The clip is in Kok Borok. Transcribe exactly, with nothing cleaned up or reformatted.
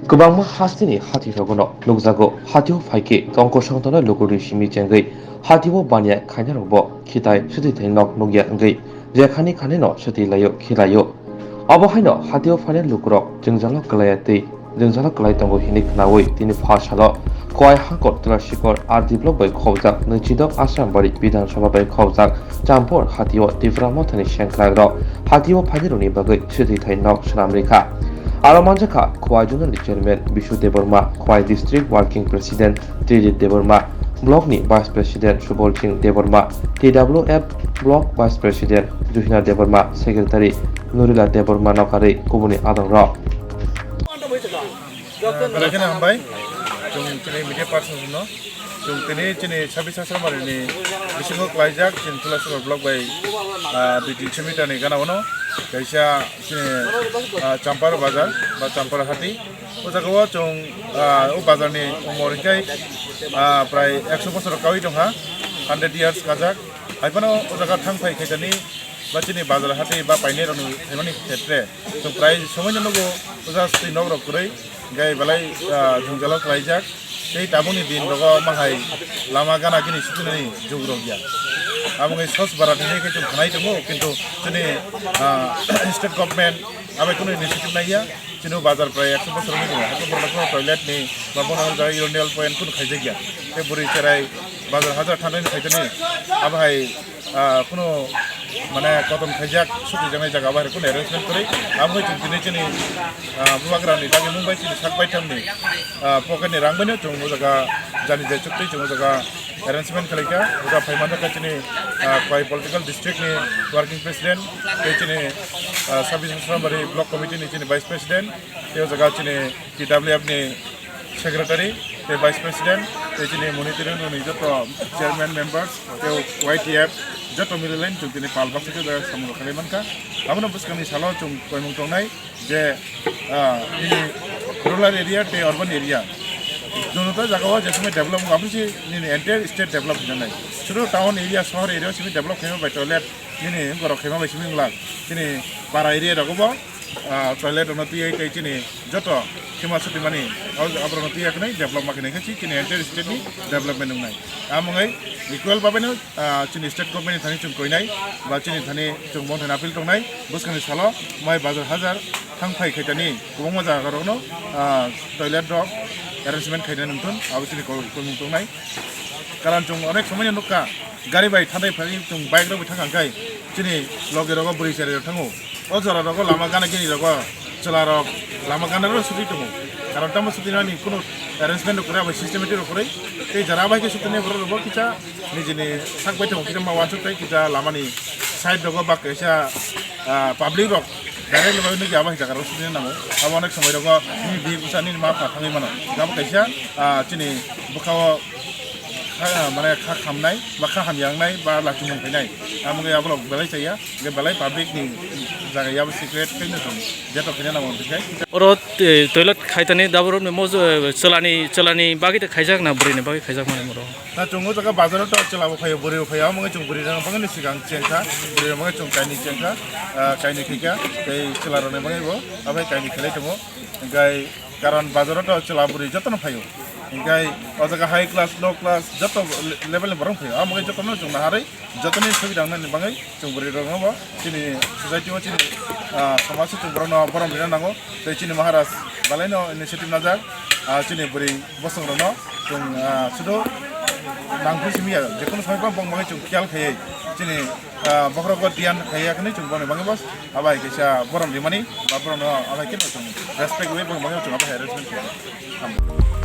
Kwbangma hasteni hathirokno nukjago, hatio phaikhe tongkosong tongnai lukurokni simi chengwi hatio baniya khainarokbo khitai swtwi thai nok nukya wngwi jekhani khanino swtwi laio khilaio. Obo haino hatio phainai lukurok jwngjalo kwlaiya tei jwngjalo kwlai tongo hinwi khnaui tini pha salo Khowai Hakor Tulashikor R D block bai khobjak Nwichidok Asrambari Bidhan Sabha bai khobjak Champor hatio Tipra Mothani sengkrakrok hatio phainairokni bagwi swtwi thai nok swnam rikha. Aro manjakha Khowai Zonal ni Chairman Bishu Debbarma, Khowai District Working President Tridip Debbarma, Block ni Vice President Subol Singh Debbarma, T W F Block Vice President Juhina Debbarma, Secretary Nurila Debbarma nokarwi kubuni adongrok. Belai kheno hambai. Chwng chini media person no. Chwng tini chini sabis sasra mari ni bisingo klaijak chini Tulashikor block bai, ah, B T C meter ni gana ono. Kaisa chini, ah, Champar bazar ba Champar hati. O jaga o chwng, ah, o bazar ni umor hinkhe, ah, prai ekso bosor kawi tongkha. Hundred years kajak. Haiphano o jaga thang phai khaitani ba chini bazar hati ba painai rokni phaimani khetre. Chwng prai somoino nugo o jaga swtwi nok rok kwrwi. Gai belai, ah, jwngjalo khlaijak. Tei tabukni din rogo mahai lama gana gini sutinani jug rok ya. Abo wngwi Swachh Bharat hinwi khe chwng khnai tongo, kintu chini, ah, state government abai kunu initiative naiya. Chini bazar prai ekso bosor wngwi tongo. Haikhe borok toilet ni ba bono jaga urinal point kunu khaijakya. Tei bwrwi cherai bazar hajar thangnani khaitani abo hai ah, kunu mane kotom khaijak, sukrijaknai jaga bai kunu arrangement kwrwi. Abo hai chwng tini chini, ah, bubagrani dagi mung bai chini sak baithamni, ah, pocket ni rang baino chwng o jaga jani jai chuktwi chwng o jaga arrangement khlaikha. O jaga phai manjakha chini, ah, Khowai political district ni working president, tei chini, ah, Sabis Asrambari block committee ni chini vice president, tei o jaga chini T W F ni secretary, tei vice president, tei chini monitoring room ni joto chairman members, tei Y T F, joto mili line chwng tini pal baksa khe samung khlai mankha. Abono bwskangni salo chwng koimung tongnai je, ah, nini rural area tei urban area. Joto jaga o je somoi develop wngkha, aboni se nini entire state develop wngjaknai. Sudu town area, sohor area o simi develop khaima bai toilet nini borok khaima bai simi wngla. Chini para area rogo bo ah, toilet rokno twiwi tei chini joto khema sutimani, o, aborokno twiwi khe develop ma khe nai khe chini entire state ni development wngnai. Amo wngwi equal babaino, ah, chini state government ni thani chwng koinai ba chini thani chwng bongthani appeal tongnai. Bwskangni salo mai bazar hajar thang phai khaitani kwbangma jaga rokno, ah, toilet rok arrangement khaina nungthun abo chini koi-, koimung tongnai. Karon chwng onek somoi no nukha, gari bai thanai phai chwng bike rok bai thang kha khe chini loge rogo bwrwi cherai rok thango. O jora rogo lama gana gini rogo chwla rok lama gana rok sugwi tongo. Karon tamo sugwi nani kunu arrangement rok kwrwi bai systematic rok kwrwi. Tei jara bai khe sugwi borok rok bo kisa nijini sak bai tongo, kisa ma wansuk tei kisa lama ni side rogo ba kaisa, ah, public rok direct bai nukya bai jaga rok sugwi nango. Abo onek somoi rogo nini bihik bwsa nini ma pha thangwi mano. Abo kaisa, ah, chini bwkha o kha, mane kha khamnai, ba kha hamya wngnai, ba lachimung khainai. Amo wngwi aborok belai chaya, hwnkhe belai public ni jaga yabo secret khaino chwng jeto khaina nango hwnkhe. Oro, eh, toilet khaitani daborok ni mojo, eh, chwlani, chwlani bagwi ta khaijak na bwrwi ni bagwi khaijak mani oro? Na chwng o jaga bazar o to chwla bo phaio, bwrwi bo phaio, amo wngwi chwng bwrwi rok bangni swkang chengkha, bwrwi rok bangni chwng kainwi chengkha, ah, kainwi khaikha, tei chwla rok ni bagwi bo abai kainwi khailai tongo, hwnkhe karon bazar o to chwla bwrwi jotono phaio. Hingkai o jaga high class, low class joto le-, level ni borok phai. Amo wngkha jotono chwng naharwi jotoni subida wngnani bagwi chwng bwrwi rokno bo chini society o chini, ah, samaj o chwng borokno borom rina nango. Tei chini Maharaj balaino initiative najak, ah, chini bwrwi bosong rokno chwng, ah, sudo nangkhe simi ya, jekono samai bang bang bagwi chwng khiyal khaiwi chini, ah, bokhorok o diyan khaiya khani chwng boni bagwi bo abai kaisa borom rimani ba borokno abai khe chwng respect wi boni bagwi chwng abai arrangement khlai.